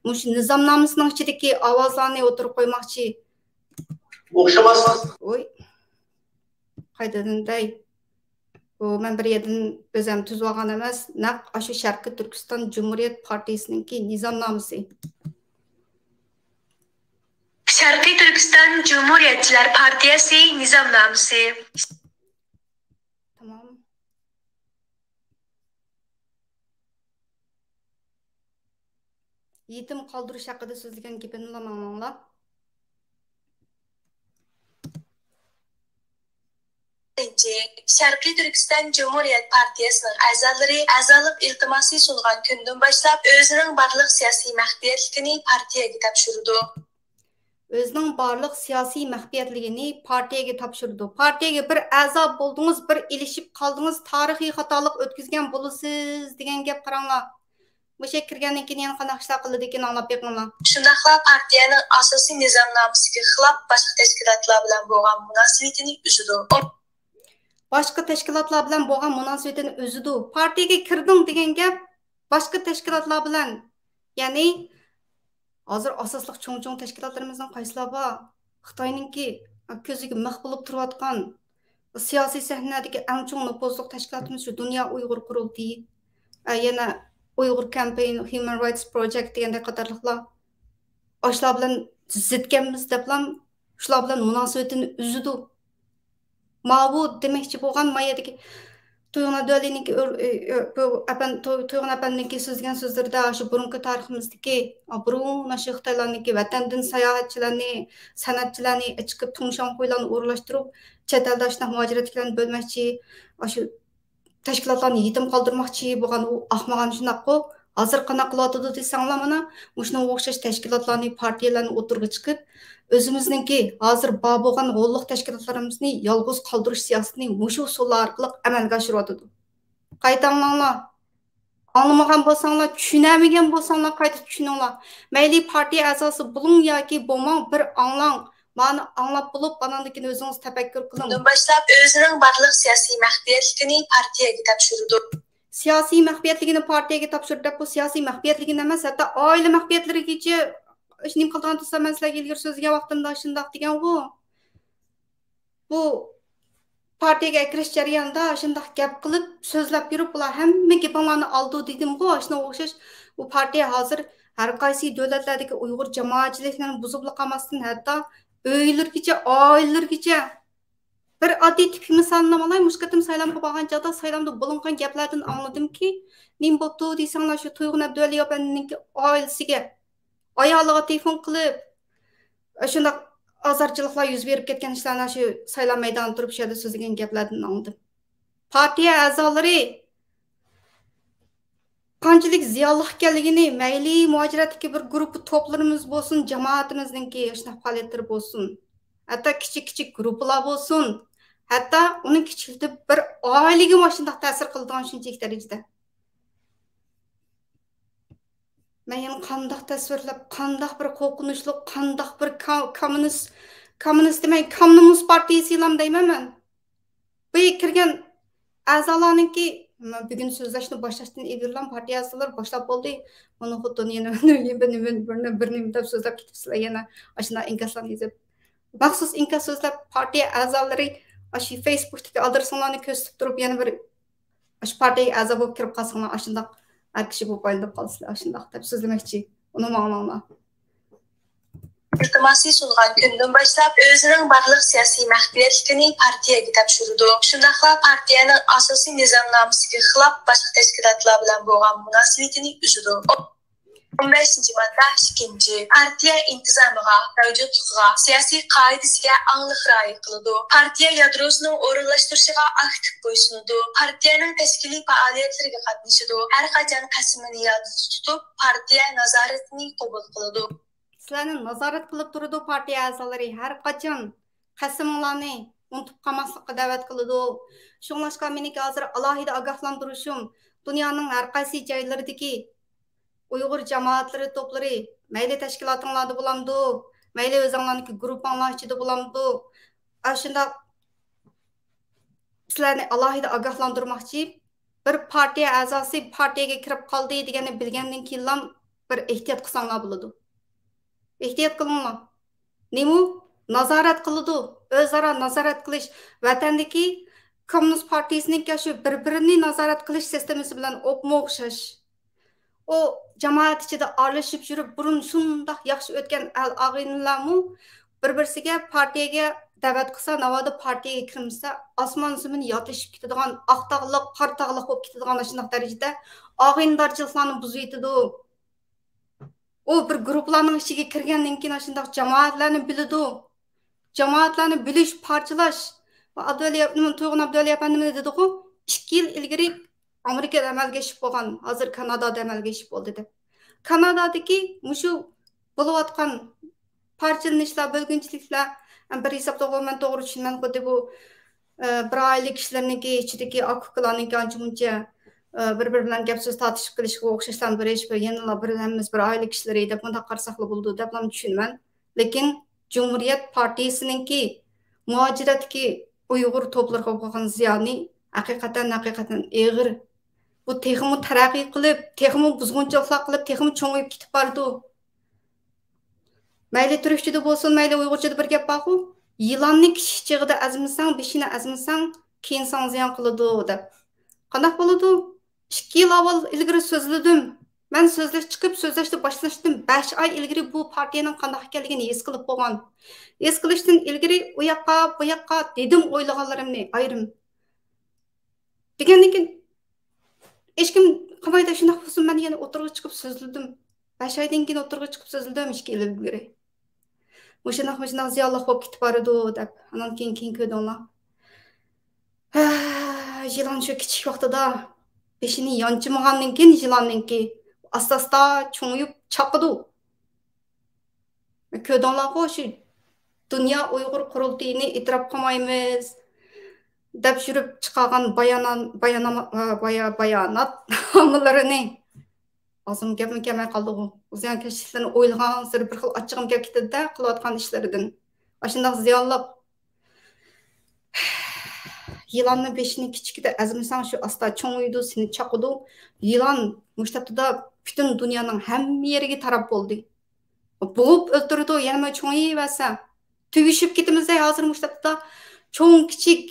مۇشۇ نىزامنامىسىنىڭ ئىچىدىكى ئاۋازلارنى ئوتتۇرىغا قويماقچى. ئوخشىماس. ئوي. قايتىدىن دەي. بۇ مەن بىر يەردىن ئۆزۈم تۈزۈۋالغان ئەمەس، نەق ئاشۇ شەرقىي تۈركىستان جۇمھۇرىيەت پارتىيىسىنىڭكى نىزامنامىسى. شەرقىي تۈركىستان جۇمھۇرىيەتچىلەر پارتىيەسى نىزامنامىسى. تامام. يېتىم قالدۇرۇش ھەققىدە سۆزلىگەن گېپىنىلا ماڭلاڭلار. بىرىنچى، شەرقىي تۈركىستان جۇمھۇرىيەت پارتىيەسىنىڭ ئەزالىرى ئەزالىق ئىلتىماسى سۇنغان كۈندىن باشلاپ ئۆزىنىڭ بارلىق سىياسىي مەخپىيەتلىكىنى پارتىيەگە تاپشۇرىدۇ. ئۆزىنىڭ بارلىق سىياسىي مەخپىيەتلىكىنى پارتىيەگە تاپشۇرىدۇ. پارتىيەگە بىر ئەزا بولدىڭىز، بىر ئېلىشىپ قالدىڭىز، تارىخىي خاتالىق ئۆتكۈزگەن بولىسىز دېگەن گەپ قاراڭلار. مۇشۇ يەرگە كىرگەندىن كېيىن يەنە قانداق ئىشلار قىلىدىكىن ئاڭلاپ بېقىڭلار. شۇنداقلا پارتىيەنىڭ ئاساسىي نىزامنامىسىگە خىلاپ باشقا تەشكىلاتلار بىلەن بولغان مۇناسىۋىتىنى ئۈزىدۇ. باشقا تەشكىلاتلار بىلەن بولغان مۇناسىۋىتىنى ئۈزىدۇ. پارتىيەگە كىردىڭ دېگەن گەپ باشقا تەشكىلاتلار بىلەن، يەنى ھازىر ئاساسلىق چوڭ-چوڭ تەشكىلاتلىرىمىزنىڭ قايسىلار بار؟ خىتاينىڭكى كۆزىگە مىخ بولۇپ تۇرۇۋاتقان سىياسىي سەھنىدىكى ئەڭ چوڭ نوپۇزلۇق تەشكىلاتىمىز شۇ دۇنيا ئۇيغۇر قۇرۇلتىيى، ئە، يەنە ئۇيغۇر كامپېين، ھيۇمەن رايتس پروجېكت دېگەندەك قاتارلىقلار. ئاشۇلار بىلەن زىتكەنمىز دەپلا شۇلار بىلەن مۇناسىۋىتىنى ئۈزىدۇ. ماۋۇ دېمەكچى بولغان ما يەردىكى تۇيغۇن ئابدۇۋەلىنىڭكى ئۆر-، ئۆ-، ئۆ-، بۇ ئەپەن-، تۇ-، تۇيغۇن ئەپەندىنىڭكى سۆزلىگەن سۆزلىرىدە شۇ بۇرۇنقى تارىخىمىزدىكى، ئا، بۇرۇن شۇ خىتايلارنىڭكى ۋەتەندىن ساياھەتچىلەرنى، سەنئەتچىلەرنى چىقىپ تۇڭشاڭخۇيلارنى ئورۇنلاشتۇرۇپ، چەت ئەلدە شۇنداق مۇھاجىرەتتىكىلەرنى بۆلمەكچى، ئاشۇ تەشكىلاتلارنى يېتىم قالدۇرماقچى بولغان ئۇ ئاخمىقانە شۇنداققۇ؟ ھازىر قانداق قىلىۋاتىدۇ دېسەڭلار، مانا مۇشۇنىڭغا ئوخشاش تەشكىلاتلارنى، پارتىيەلەرنى ئوتتۇرىغا چىقىپ، ئۆزىمىزنىڭكى ھازىر بار بولغان غوللۇق تەشكىلاتلىرىمىزنى يالغۇز قالدۇرۇش سىياسىتىنى مۇشۇ ئۇسۇللار ئارقىلىق ئەمەلگە ئاشۇرۇۋاتىدۇ. قايتا ئاڭلاڭلار. ئاڭلىمىغان بولساڭلار، چۈشىنەلمىگەن بولساڭلار، قايتا چۈشىنىڭلار. مەيلى پارتىيە ئەزاسى بولۇڭ ياكى بولماڭ، بىر ئاڭلاڭ. مانا ئاڭلاپ بولۇپ، ئاناندىن كېيىن ئۆزىڭىز تەپەككۇر قىلىڭ. باشلاپ ئۆزىنىڭ بارلىق سىياسىي مەخپىيەتلىكىنى پارتىيەگە تاپشۇرىدۇ. سىياسىي مەخپىيەتلىكىنى پارتىيەگە تاپشۇرۇپ دەپ، بۇ سىياسىي مەخپىيەتلىكىنى ئەمەس، ھەتتا ئائىلە مەخپىيەتلىرىگىچە ئىش نېمە قىلىدىغان تۇرسا، مەن سىلەرگە ئىلگىرى سۆزلىگەن ۋاقتىمدا شۇنداق دېگەنغۇ. بۇ پارتىيەگە ئەكىرىش جەريانىدا شۇنداق گەپ قىلىپ، سۆزلەپ يۈرۈپ، بۇلار ھەممە گېپىڭلارنى ئالىدۇ دېدىمغۇ. ئاشۇنىڭغا ئوخشاش، بۇ پارتىيە ھازىر ھەر قايسى دۆلەتلەردىكى ئۇيغۇر جامائەتچىلىكلىرىنى بۇزۇپلا قالماستىن، ھەتتا ئۆيلىرىگىچە، ئائىلىلىرىگىچە. بىر ئاددىي تىپىك مىسالنى ئالاي، مۇشۇ قېتىم سايلامغا بارغان چاغدا سايلامدا بولۇنغان گەپلەردىن ئاڭلىدىمكى، نېمە بوپتۇ دېسەڭلار، شۇ تۇيغۇن ئابدۇۋەلى ئەپەندىنىڭكى ئائىلىسىگە، ئايالىغا تېلېفون قىلىپ، شۇنداق ئازارچىلىقلار يۈز بېرىپ كەتكەن ئىشلارنى شۇ سايلام مەيدانىدا تۇرۇپ شۇ يەردە سۆزلىگەن گەپلەردىن ئاڭلىدىم. پارتىيە ئەزالىرى قانچىلىك زىيانلىق ئىكەنلىكىنى مەيلى مۇھاجىرەتتىكى بىر گۇرۇپپا توپلىرىمىز بولسۇن، جامائىتىمىزنىڭكى شۇنداق پائالىيەتلىرى بولسۇن، ھەتتا كىچىك كىچىك گۇرۇپپىلار بولسۇن، ھەتتا ئۇنىڭ كىچىكلىتىپ بىر ئائىلىگىمۇ شۇنداق تەسىر قىلىدىغان شۇنچىلىك دەرىجىدە. مەن يەنە قانداق تەسۋىرلەپ، قانداق بىر قورقۇنچلۇق، قانداق بىر كا-، كوممۇنىست، كوممۇنىست دېمەي، كامنىمۇس پارتىيىسىلام دەيمەن مەن. بۇ يەرگە كىرگەن ئەزالارنىڭكى، مەن بۈگۈن سۆزلەشنى باشلاشتىن ئىلگىرىلا پارتىيە ئەزالىرى باشلاپ بولدى. مۇنى خۇددى يەنە نېمە، نېمە، بىرنى، بىرنى دەپ سۆزلەپ كېتىپسىلەر، يەنە ئاشۇنداق ئىنكاسلارنى يېزىپ. مەخسۇس ئىنكاس سۆزلەپ، پارتىيە ئەزالىرى ئاشۇ فېيسبۇكتىكى ئادرېسىڭلارنى كۆرسىتىپ تۇرۇپ، يەنە بىر ئاشۇ پارتىيەگە ئەزا بولۇپ كىرىپ قالساڭلار، ئاشۇنداق ھەر كىشى بولۇپ ئايلىنىپ قالىسىلەر، ئاشۇنداق دەپ سۆزلىمەكچى. ئۇنىماڭلار. ئىلتىماسى سۇنغان كۈندىن باشلاپ ئۆزىنىڭ بارلىق سىياسىي مەخپىيەتلىكىنى پارتىيەگە تاپشۇرىدۇ. شۇنداقلا پارتىيەنىڭ ئاساسىي نىزامنامىسىگە خىلاپ باشقا تەشكىلاتلار بىلەن بولغان مۇناسىۋىتىنى ئۈزىدۇ. ئون بەشىنچى ماددا ئىككىنچى، پارتىيە ئىنتىزامىغا، مەۋجۇتلۇقىغا، سىياسىي قائىدىسىگە ئاڭلىق رىئايە قىلىدۇ. پارتىيە يادروسىنىڭ ئورۇنلاشتۇرۇشىغا ئاكتىپ بويسۇنىدۇ. پارتىيەنىڭ تەشكىلىي پائالىيەتلىرىگە قاتنىشىدۇ. ھەر قاچان قەسىمىنى يادىدا تۇتۇپ، پارتىيە نازارىتىنى قوبۇل قىلىدۇ. سىلەرنى نازارەت قىلىپ تۇرىدۇ پارتىيە ئەزالىرى. ھەر قاچان قەسىمىڭلارنى ئۇنتۇپ قالماسلىققا دەۋەت قىلىدۇ. شۇڭلاشقا مېنىڭكى ھازىر ئالاھىدە ئاگاھلاندۇرۇشۇم، دۇنيانىڭ ھەر قايسى جايلىرىدىكى ئۇيغۇر جامائەتلىرى توپلىرى، مەيلى تەشكىلاتىڭلاردا بولامدۇ، مەيلى ئۆزۈڭلارنىڭكى گۇرۇپپاڭلار ئىچىدە بولامدۇ، ئاشۇنداق سىلەرنى ئالاھىدە ئاگاھلاندۇرماقچى. بىر پارتىيە ئەزاسى پارتىيەگە كىرىپ قالدى دېگەننى بىلگەندىن كېيىنلا بىر ئېھتىيات قىلساڭلار بولىدۇ. ئېھتىيات قىلىڭلار. نېمە؟ نازارەت قىلىدۇ. ئۆزئارا نازارەت قىلىش. ۋەتەندىكى كوممۇنىست پارتىيىسىنىڭكى شۇ بىر-بىرىنى نازارەت قىلىش سىستېمىسى بىلەن ئوپمۇ ئوخشاش. ئۇ جامائەت ئىچىدە ئارىلىشىپ يۈرۈپ، بۇرۇن شۇنداق ياخشى ئۆتكەن ئەل ئاغىنىلەرمۇ بىر-بىرسىگە پارتىيەگە دەۋەت قىلسا، ناۋادا پارتىيەگە كىرمىسە، ئاسمان زېمىن ياتلىشىپ كېتىدىغان، ئاق تاغلىق، قارا تاغلىق بولۇپ كېتىدىغان ئاشۇنداق دەرىجىدە ئاغىنىدارچىلىقلارنى بۇزۇۋېتىدۇ. ئۇ بىر گۇرۇپپىلارنىڭ ئىچىگە كىرگەندىن كېيىن ئاشۇنداق جامائەتلەرنى بىلىدۇ. جامائەتلەرنى بۆلۈش، پارچىلاش. ئابدۇۋەلى، نېمە، تۇيغۇن ئابدۇۋەلى ئەپەندىمىز دېدىغۇ، ئىككى يىل ئىلگىرى ئامېرىكىدا ئەمەلگە ئېشىپ بولغان، ھازىر كانادادا ئەمەلگە ئېشىپ بولدى دەپ. كانادادىكى مۇشۇ بولۇۋاتقان پارچىلىنىشلار، بۆلگۈنچىلىكلەر، بىر ھېسابتا مەن توغرا چۈشىنىمەن، خۇددى بۇ، ئە، بىر ئائىلە كىشىلىرىنىڭكى ئىچىدىكى ئاكا-ئۇكىلارنىڭكى ئانچە-مۇنچە، ئە، بىر-بىرى بىلەن گەپ-سۆز تارتىشىپ قېلىشىغا ئوخشاشلا بىر ھېچ بىر يەنىلا بىر ھەممىمىز بىر ئائىلە كىشىلىرى دەپ مۇنداق قارىساقلا بولىدۇ دەپلا چۈشىنىمەن. لېكىن جۇمھۇرىيەت پارتىيىسىنىڭكى مۇھاجىرەتتىكى ئۇيغۇر توپلىرىغا بولغان زىيانى ھەقىقەتەن، ھەقىقەتەن ئېغىر. بۇ تېخىمۇ تەرەققىي قىلىپ، تېخىمۇ بۇزغۇنچىلىقلار قىلىپ، تېخىمۇ چوڭىيىپ كېتىپ بارىدۇ. مەيلى تۈركچىدە بولسۇن، مەيلى ئۇيغۇرچىدا بىر گەپ بارغۇ، يىلاننى كىچىك چېغىدا ئەزمىسەڭ، بېشىنى ئەزمىسەڭ، كېيىن ساڭا زىيان قىلىدۇ دەپ. قانداق بولىدۇ؟ ئىككى يىل ئاۋۋال ئىلگىرى سۆزلىدىم. مەن سۆزلەش چىقىپ، سۆزلەشنى باشلاشتىن بەش ئاي ئىلگىرى بۇ پارتىيەنىڭ قانداق ئىكەنلىكىنى ھېس قىلىپ بولغان. ھېس قىلىشتىن ئىلگىرى ئۇ ياققا، بۇ ياققا دېدىم ئويلىغانلىرىمنى ئايرىم. دېگەندىن كېيىن ھېچكىم قىلمايدۇ، شۇنداق بولسۇن، مەن يەنە ئوتتۇرىغا چىقىپ سۆزلىدىم. بەش ئايدىن كېيىن ئوتتۇرىغا چىقىپ سۆزلىدىم، ئىككى يىل ئىلگىرى. مۇشۇنداق، مۇشۇنداق زىيانلىق بولۇپ كېتىپ بارىدۇ دەپ. ئانان كېيىن، كېيىن كۆردۈڭلار. ھە، يىلان شۇ كىچىك ۋاقتىدا بېشىنى يانچىمىغاندىن كېيىن يىلاننىڭكى ئاستا-ئاستا چوڭىيىپ چاقىدۇ. كۆردۈڭلارغۇ، شۇ دۇنيا ئۇيغۇر قۇرۇلتىيىنى ئېتىراپ قىلمايمىز دەپ يۈرۈپ چىقارغان بايانان-، باياناما-، بايا-، باياناتنامىلىرىنى. ئاغزىمغا گەپمۇ كەلمەي قالدىغۇ. زىيانكەشلىكلىرىنى ئويلىغانسېرى بىر خىل ئاچچىقىم كېلىپ كېتىدۇ-دە، قىلىۋاتقان ئىشلىرىدىن. ئاشۇنداق زىيانلىق. يىلاننىڭ بېشىنى كىچىكىدە ئەزمىسەڭ، شۇ ئاستا چوڭىيىدۇ، سېنى چاقىدۇ. يىلان مۇشۇ ھەپتىدە پۈتۈن دۇنيانىڭ ھەممە يېرىگە تاراپ بولدى. بوغۇپ ئۆلتۈرىدۇ، يەنىمۇ چوڭىيىۋەرسە. تۈگىشىپ كېتىمىز-دە ھازىر مۇشۇ ھەپتىدە. چوڭ، كىچىك،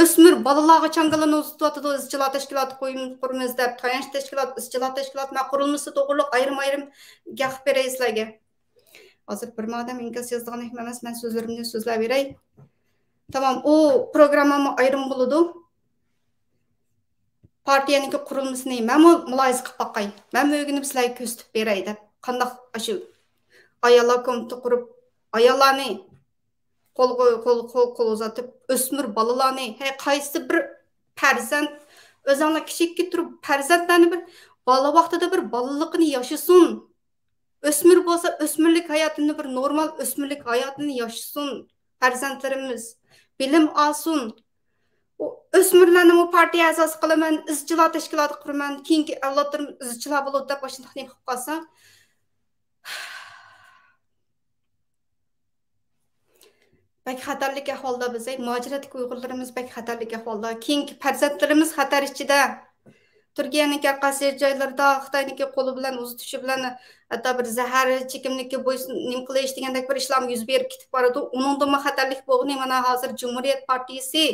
ئۆسمۈر بالىلارغا چاڭگىلىنى ئۇزىتىۋاتىدۇ، ئىزچىللار تەشكىلاتى قۇرىمىز دەپ، تايانچ تەشكىلات، ئىزچىللار تەشكىلاتى، مەن قۇرۇلمىسى توغرۇلۇق ئايرىم-ئايرىم گەپ قىلىپ بېرەي سىلەرگە. ھازىر بىرمۇ ئادەم ئىنكاس يازىدىغان ئەمەس، مەن سۆزلىرىمنى سۆزلەۋېرەي. تامام، ئۇ پروگراممامۇ ئايرىم بولىدۇ. پارتىيەنىڭكى قۇرۇلمىسىنى مەنمۇ مۇلاھىزە قىلىپ باقاي. مەنمۇ ئۆگىنىپ سىلەرگە كۆرسىتىپ بېرەي دەپ. قانداق ئاشۇ ئاياللار كومىتېتى قۇرۇپ، ئاياللارنى قولغا، قول، قول، قول ئۇزاتىپ، ئۆسمۈر بالىلارنى، ھەي، قايسى بىر پەرزەنت، ئۆزۈڭلار كىچىككە تۇرۇپ، پەرزەنتلەرنى بىر بالا ۋاقتىدا بىر بالىلىقىنى ياشىسۇن. ئۆسمۈر بولسا، ئۆسمۈرلۈك ھاياتىنى، بىر نورمال ئۆسمۈرلۈك ھاياتىنى ياشىسۇن پەرزەنتلىرىمىز. بىلىم ئالسۇن. ئۇ ئۆسمۈرلەرنىمۇ پارتىيە ئەزاسى قىلىمەن، ئىزچىللار تەشكىلاتى قۇرىمەن، كېيىنكى ئەۋلادلىرىم ئىزچىللار بولىدۇ دەپ ئاشۇنداق نېمە قىلىپ قالسا، بەك خەتەرلىك ئەھۋالدا بىز، مۇھاجىرەتتىكى ئۇيغۇرلىرىمىز بەك خەتەرلىك ئەھۋالدا. كېيىنكى پەرزەنتلىرىمىز خەتەر ئىچىدە. تۈركىيەنىڭ ھەر قايسى جايلىرىدا خىتاينىڭكى قولى بىلەن ئۇزىتىشى بىلەن ھەتتا بىر زەھەر چېكىملىككە بويسۇن-، نېمە قىلىش دېگەندەك بىر ئىشلارمۇ يۈز بېرىپ كېتىپ بارىدۇ. ئۇنىڭدىنمۇ خەتەرلىك بولغىنى مانا ھازىر جۇمھۇرىيەت پارتىيىسى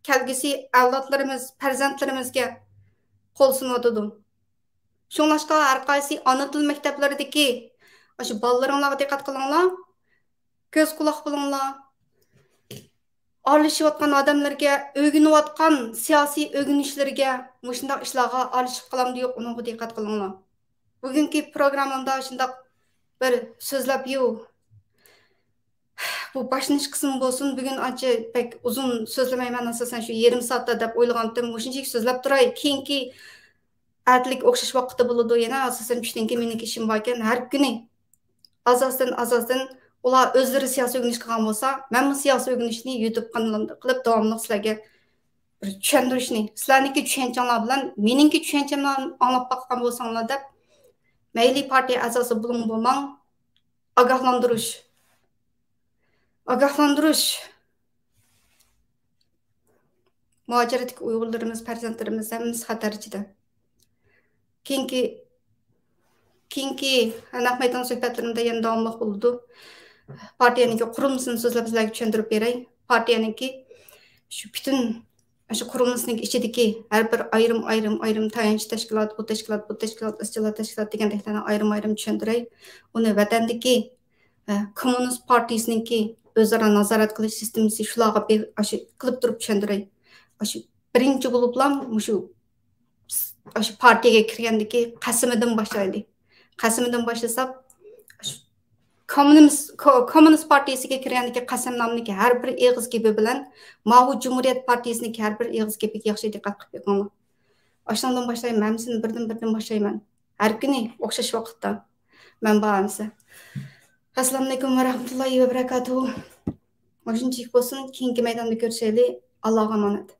كەلگۈسى ئەۋلادلىرىمىز، پەرزەنتلىرىمىزگە قول سۇنۇۋاتىدۇ. شۇڭلاشقا ھەر قايسى ئانا تىل مەكتەپلىرىدىكى ئاشۇ بالىلىرىڭلارغا دىققەت قىلىڭلار، كۆز قۇلاق بولۇڭلار. ئارىلىشىۋاتقان ئادەملەرگە، ئۆگىنىۋاتقان سىياسىي ئۆگىنىشلىرىگە مۇشۇنداق ئىشلارغا ئارىلىشىپ قالامدۇ يوق، ئۇنىڭغا دىققەت قىلىڭلار. بۈگۈنكى پروگراممامدا شۇنداق بىر سۆزلەپ يۇ، بۇ باشلىنىش قىسمى بولسۇن، بۈگۈن ئانچە بەك ئۇزۇن سۆزلىمەيمەن، ئاساسەن شۇ يېرىم سائەتتە دەپ ئويلىغانتىم، مۇشۇنچىلىك سۆزلەپ تۇراي. كېيىنكى ئەتىلىك ئوخشاش ۋاقىتتا بولىدۇ يەنە، ئاساسەن چۈشتىن كېيىن مېنىڭكى ئىشىم باركەن، ھەر كۈنى ئاز-ئازدىن، ئاز-ئازدىن ئۇلار ئۆزلىرى سىياسىي ئۆگىنىش قىلغان بولسا، مەنمۇ سىياسىي ئۆگىنىشنى يۇتۇب قانىلىمدا قىلىپ داۋاملىق سىلەرگە بىر چۈشەندۈرۈشنى، سىلەرنىڭكى چۈشەنچەڭلار بىلەن مېنىڭكى چۈشەنچەمنى ئاڭلاپ باققان بولساڭلار دەپ، مەيلى پارتىيە ئەزاسى بولۇڭ بولماڭ، ئاگاھلاندۇرۇش. ئاگاھلاندۇرۇش. مۇھاجىرەتتىكى ئۇيغۇرلىرىمىز، پەرزەنتلىرىمىز ھەممىسى خەتەر ئىچىدە. كېيىنكى، كېيىنكى نەق مەيدان سۆھبەتلىرىمدە يەنە داۋاملىق بولىدۇ. پارتىيەنىڭكى قۇرۇلمىسىنى سۆزلەپ سىلەرگە چۈشەندۈرۈپ بېرەي. پارتىيەنىڭكى شۇ پۈتۈن شۇ قۇرۇلمىسىنىڭ ئىچىدىكى ھەر بىر ئايرىم، ئايرىم، ئايرىم تايانچ تەشكىلات، بۇ تەشكىلات، بۇ تەشكىلات، ئىزچىللار تەشكىلات دېگەندەكلەرنى ئايرىم، ئايرىم چۈشەندۈرەي. ئۇنى ۋەتەندىكى، ئە، كوممۇنىست پارتىيىسىنىڭكى ئۆزئارا نازارەت قىلىش سىستېمىسى شۇلارغا بى-، ئاشۇ قىلىپ تۇرۇپ چۈشەندۈرەي. ئاشۇ بىرىنچى بولۇپلا مۇشۇ، ئاشۇ پارتىيەگە كىرگەندىكى قەسىمىدىن باشلايلى. قەسىمىدىن باشلىساق، ئاشۇ كوممۇنىست، كو-، كوممۇنىست پارتىيىسىگە كىرگەندىكى قەسەمنامىدىكى ھەر بىر ئېغىز گېپى بىلەن ماۋۇ جۇمھۇرىيەت پارتىيىسىنىڭكى ھەر بىر ئېغىز گېپىگە ياخشى دىققەت قىلىپ بېقىڭلار. ئاشۇنىڭدىن باشلايمەن، ھەممىسىنى بىردىن بىردىن باشلايمەن. ھەر كۈنى ئوخشاش ۋاقىتتا. مەن بار ئەمسە. ئەسسالامۇئەلەيكۇم ۋە رەھمەتۇللاھى ۋە بەرەكاتۇھۇ. مۇشۇنچىلىك بولسۇن، كېيىنكى مەيداندا كۆرۈشەيلى. ئاللاغا ئامانەت.